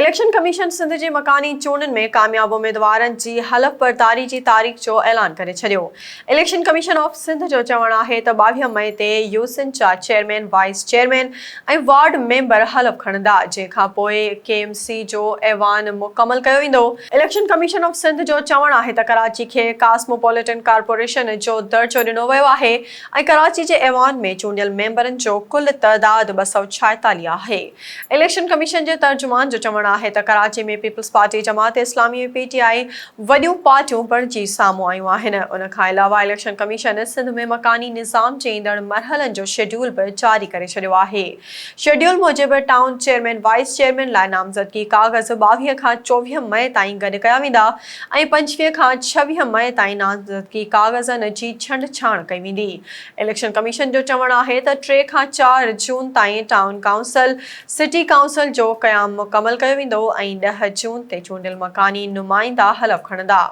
Election commission Sindh جي مڪاني چونڊن ۾ ڪامياب اميدوارن جي حلف برداري جي تاريخ جو اعلان ڪري ڇڏيو. اليڪشن ڪميشن آف سنڌ جو چوڻ آهي ته 22 مئي تي يوسين جا chairman, vice chairman ۽ ward member حلف کڻندا، جنهن کان پوء ڪي ايم سي جو ايوان مڪمل ڪيو ويندو. اليڪشن ڪميشن آف سنڌ جو چوڻ آهي ته ڪراچي کي ڪاسموپوليٽن ڪارپوريشن جو درجو ڏنو ويو آهي ۽ ڪراچي جي ايوان ۾ چونڊيل ميمبرن جو ڪل تعداد 246 آهي. اليڪشن ڪميشن جي ترجمان جو چوڻ آهي ته Karachi ۾ peoples party, Jamaat Islami ۽ P ٽي آء وڏيون پارٽيون بڻجي سامهون آيون آهن. ان کان علاوه اليڪشن ڪميشن سنڌ ۾ مڪاني نظام جي ايندڙ مرحلن جو شيڊيول به جاري ڪري ڇڏيو آهي. شيڊيول موجب ٽائون چيئرمين، وائيس چيئرمين لاء نامزدگي ڪاغذ 22 کان 24 مئي تائين گڏ ڪيا ويندا ۽ 25 کان 26 مئي تائين نامزدگي ڪاغذن جي ڇنڊڇاڻ ڪئي ويندي. اليڪشن ڪميشن جو چوڻ آهي ته ٽي کان چار جون تائين ٽائون ڪائونسل، سٽي ڪائونسل جو قيام مڪمل ڪيو ويندو ۽ ڏهه جون تي چونڊيل مڪاني نمائندا حلف کڻندا.